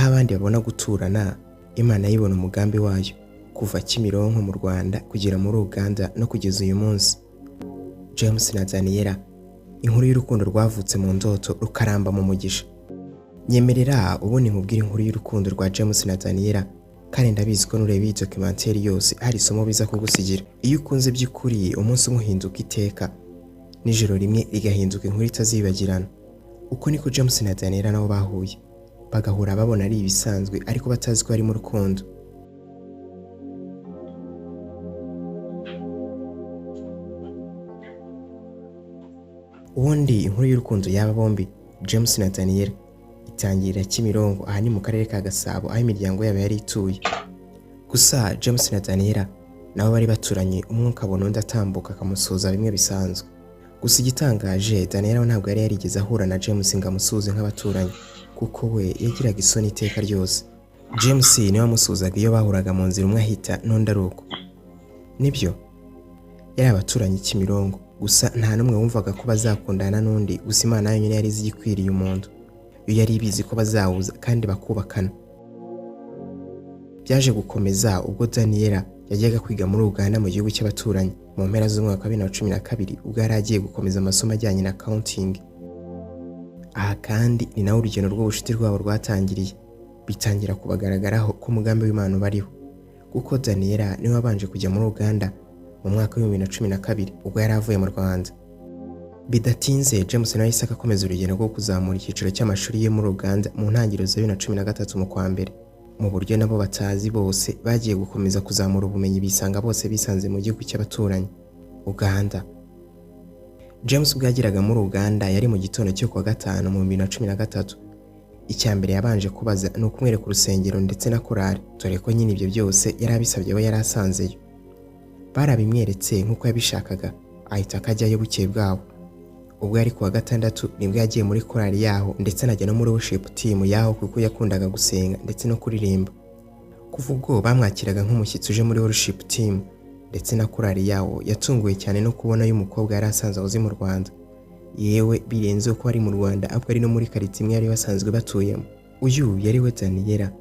Aho abandi babona guturana, Imana yibona umugambi wayo kuva Kimironko mu Rwanda kugera muri Uganda no kugeza uyu munsi. James na Daniella, inkuru y'urukundo rwavutse mu ndoto rukaramba mu mugisha. Nyemerera ubundi nkubwire inkuru y'urukundo rwa James na Daniella, kandi ndabizi ko nureba iyi documentaire yose hari isomo biza kugusigira. Iyo ukunze by'ukuri, umunsi umwe uhinduka iteka, nijoro rimwe rigahinduka inkuru itazibagirana. Uko niko James na Daniella nabo bahuye, bagahura babona ari ibisanzwe ariko batazi ko harimo urukundo. Ubundi inkuru y'urukundo y'aba bombi, James na Daniella, itangirira Kimironko, aha ni mu karere ka Gasabo aho imiryango yabo yari ituye. Gusa James na Daniella nabo bari baturanye, umwe akabona undi atambuka akamusuhuza bimwe bisanzwe. Gusa igitangaje, Daniella we ntabwo yari yarigeze ahura na James ngo amusuhuze nk'abaturanyi, kuko we yagiraga isoni iteka ryose. James niwe wamusuhuzaga iyo bahuraga mu nzira, umwe ahita n'undi ari uko. Nibyo, yari abaturanyi Kimironko, gusa nta n'umwe wumvaga ko bazakundana n'undi. Gusa Imana yonyine yari izi igikwiriye umuntu, yo yari ibizi ko bazahuza kandi bakubakana. Byaje gukomeza ubwo Daniella yajyaga kwiga muri Uganda mu gihugu cy'abaturanyi mu mpera z'umwaka wa 2012, ubwo yari agiye gukomeza amasomo ajyanye na accounting. Aha kandi ni naho urugendo rw'ubucuti rwabo rwatangiriye, bitangira kubagaragaraho ko umugambi w'Imana ubariho, kuko Daniella niwe wabanje kujya muri Uganda mu mwaka wa 2012 ubwo yari avuye mu Rwanda. Bidatinze James nawe yahise akomeza urugendo rwo kuzamura icyiciro cy'amashuri ye muri Uganda mu ntangiriro za 2013 mu kwa mbere. Mu buryo nabo batazi, bose bagiye gukomeza kuzamura ubumenyi, bisanga bose bisanze mu gihugu cy'abaturanyi, Uganda. James ubwo yageraga muri Uganda yari mu gitondo cyo kuwa gatanu mu 2013. Icya mbere yabanje kubaza ni ukumwereka urusengero ndetse na korali, dore ko nyine ibyo byose yari abisabye abo yari asanzeyo. Barabimweretse nk'uko yabishakaga, ahita akajyayo bukeye bwaho. Ubwo yari kuwa gatandatu nibwo yagiye muri korali yaho ndetse anajya no muri worship team yaho, kuko yakundaga gusenga ndetse no kuririmba. Kuva ubwo bamwakiraga nk'umushyitsi uje muri worship team ndetse na korali yawo. Yatunguwe cyane no kubona y'umukobwa yari asanzwe azi mu Rwanda, yewe birenze uko ari mu Rwanda, ahubwo ari no muri karitsiye imwe yari basanzwe batuyemo. Uyu yari we Daniella.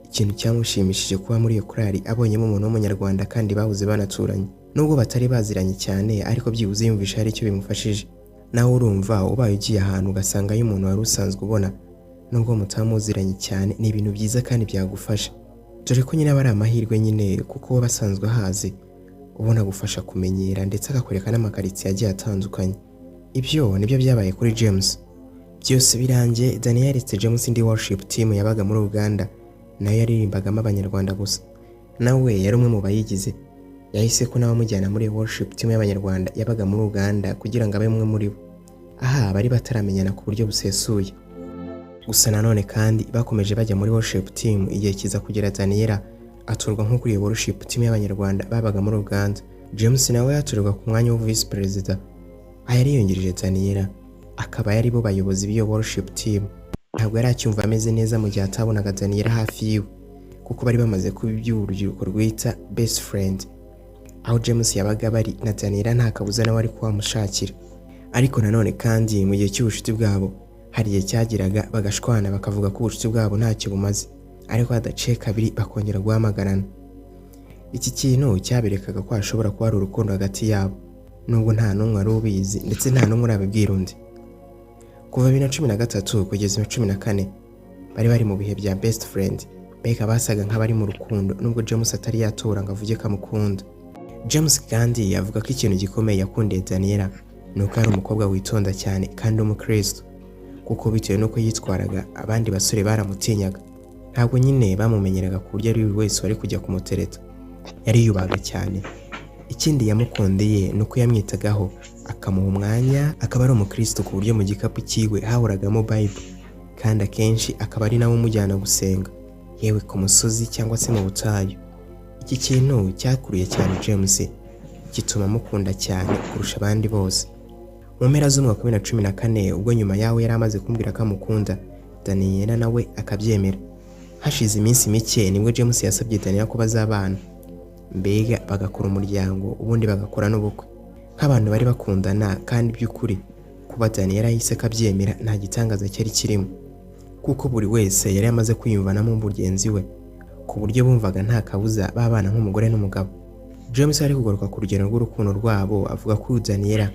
Ikintu cyamushimishije kuba muri iyo korali abonyemo umuntu w'umunyarwanda kandi bahoze banaturanye, nubwo batari baziranye cyane, ariko byibuze yumvisha hari icyo bimufashije. Nawe urumva, ubaye ugiye ahantu ugasangayo umuntu wari usanzwe ubona, nubwo mutamuziranye cyane, ni ibintu byiza kandi byagufasha, dore ko nyine aba ari amahirwe nyine, kuko we basanzwe ahazi, ubona gufasha kumenyera ndetse akakwereka n'amakaritsiye agiye atandukanye. Ibyo nibyo byabaye kuri James. Byose birangiye Daniel yeretse James indi worship team yabaga muri Uganda, nayo yaririmbagamo abanyarwanda gusa. Nawe yari umwe mu bayigize. Yahise ko nawe amujyana muri worship team y'abanyarwanda yabaga muri Uganda kugira ngo abe umwe muri bo. Aha bari bataramenyana ku buryo busesuye. Gusa nanone kandi bakomeje bajya muri worship team, igihe kiza kugera Daniella atorwa nk'ukuriye worship team y'abanyarwanda babaga muri Uganda. James nawe yatorerwa ku mwanya wa vice perezida. Aha yari yungirije Daniella, akaba yari bo bayobozi b'iyo worship team. Ntabwo yari acyumva ameze neza mu gihe atabonaga Daniella hafi yiwe, kuko bari bamaze kuba iby'urubyiruko rwita best friend. Aho James yabaga bari na Daniella nta kabuza nawe ari kuhamushakira. Ariko nanone kandi mu gihe cy'ubucuti bwabo hari igihe cyageraga bagashwana, bakavuga ko ubucuti bwabo ntacyo bumaze, ariko hadaciye kabiri bakongera guhamagarana. Iki kintu cyaberekaga ko hashobora kuba hari urukundo hagati yabo, nubwo nta n'umwe wari ubizi ndetse nta n'umwe urabibwira undi. Kuva 2013 kugeza 2014 bari bari mu bihe bya best friend, mbega basaga nk'abari mu rukundo, nubwo James atari yatora ngo avuge ko amukunda. James kandi avuga ko ikintu gikomeye yakundiye Daniella ni uko ari umukobwa witonda cyane kandi w'umukristo, kuko bitewe n'uko yitwaraga abandi basore baramutinyaga. Ntabwo nyine bamumenyeraga ku buryo ari buri wese wari kujya kumutereta, yariyubahaga cyane. Ikindi yamukundiye ni uko yamwitagaho, akamuha umwanya, akaba ari umukristo ku buryo mu gikapu cyiwe hahoragamo Bible, kandi akenshi akaba ari nawe umujyana gusenga, yewe ku musozi cyangwa se mu butayu. Iki kintu cyakuruye cyane James, gituma amukunda cyane kurusha abandi bose. Mu mpera z'umwaka wa 2014, ubwo nyuma yaho yari amaze kumbwira ko amukunda, Daniella nawe akabyemera, hashize iminsi mike nibwo James yasabye Daniella ko bazabana, mbega bagakora umuryango, ubundi bagakora n'ubukwe nk'abantu bari bakundana. Kandi by'ukuri kuba Daniella yahise akabyemera nta gitangaza cyari kirimo. Kuko buri wese yari amaze kwiyumvanamo mugenzi we, ku buryo bumvaga nta kabuza babana nk'umugore n'umugabo. James ari kugaruka ku rugendo rw'urukundo rwabo, avuga ko Daniela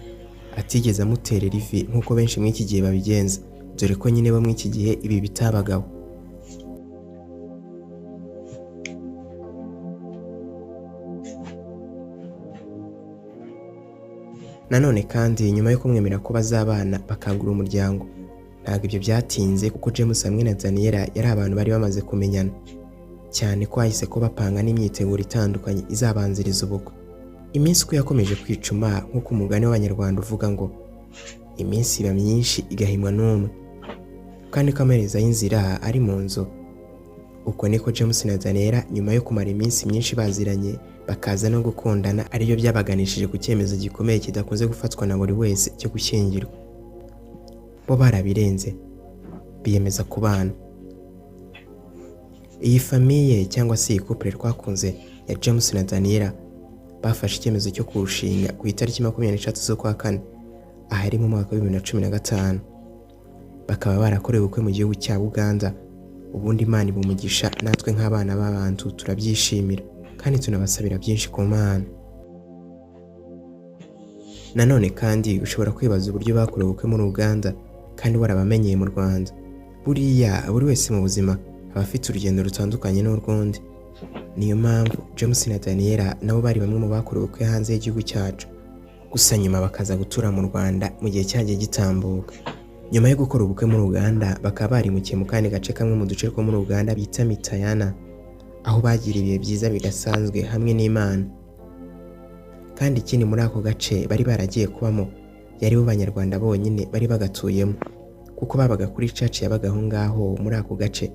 atigeze amuterera ivi nk'uko benshi muri iki gihe babigenza, dore ko nyine bo muri iki gihe ibi bitabagaho. Nanone kandi nyuma yo kumwemera ko bazabana bakangura umuryango, ntabwo ibyo byatinze kuko James hamwe na Daniela yari abantu bari bamaze kumenyana, cyane ko hahise ko bapanga n'imyiteguro itandukanye izabanziriza ubukwe. Iminsi uko yakomeje kwicuma, nk'uko umugani w'Abanyarwanda uvuga ngo iminsi iba myinshi igahimwa n'umwe, kandi ko amaherezo y'inzira ari mu nzu. Uko niko James na Daniela nyuma yo kumara iminsi myinshi baziranye bakaza no gukundana, ariyo byabaganishije ku cyemezo gikomeye kidakunze gufatwa na buri wese cyo gushyingirwa. Bo barabirenze biyemeza kubana. Iyi famiye cyangwa se iyi couple twakunze ya James na Daniela bafashe icyemezo cyo kurushinga ku itariki 23 z'ukwa kane, ahari mu mwaka wa 2015, bakaba barakorewe ubukwe mu gihugu cya Uganda. Ubundi Imana ibumugisha, natwe nk'abana b'abantu turabyishimira kandi tunabasabira byinshi ku Mana. Nanone kandi ushobora kwibaza uburyo bakorewe ubukwe muri Uganda kandi warabamenyeye mu Rwanda. Buriya buri wese mu buzima aba afite urugendo rutandukanye n'urw'undi. Niyo mpamvu James na Daniela nabo bari bamwe mu bakorewe ubukwe hanze y'igihugu cyacu, gusa nyuma bakaza gutura mu Rwanda mu gihe cyagiye gitambuka. Nyuma yo gukora ubukwe muri Uganda, bakaba barimukiye mu kandi gace kamwe mu duce two muri Uganda bita Mitayana, aho bagira ibihe byiza bidasanzwe hamwe n'Imana. Kandi ikindi, muri ako gace bari baragiye kubamo yari bo Banyarwanda bonyine bari bagatuyemo, kuko babaga kuri church yabaga aho ngaho muri ako gace.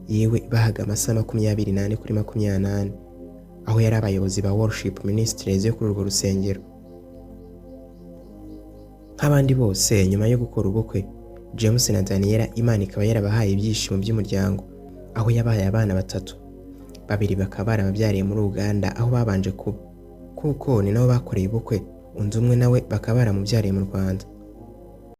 Yewe bahaga amasaha 24 kuri 24, aho yari abayobozi ba worship ministries yo kuri urwo rusengero. Nk'abandi bose, nyuma yo gukora ubukwe, James na Daniela Imana ikaba yarabahaye ibyishimo by'umuryango, aho yabahaye abana batatu, babiri bakaba barababyariye muri Uganda aho babanje kuba, kuko ni nabo bakoreye ubukwe, undi umwe nawe bakaba baramubyariye mu Rwanda.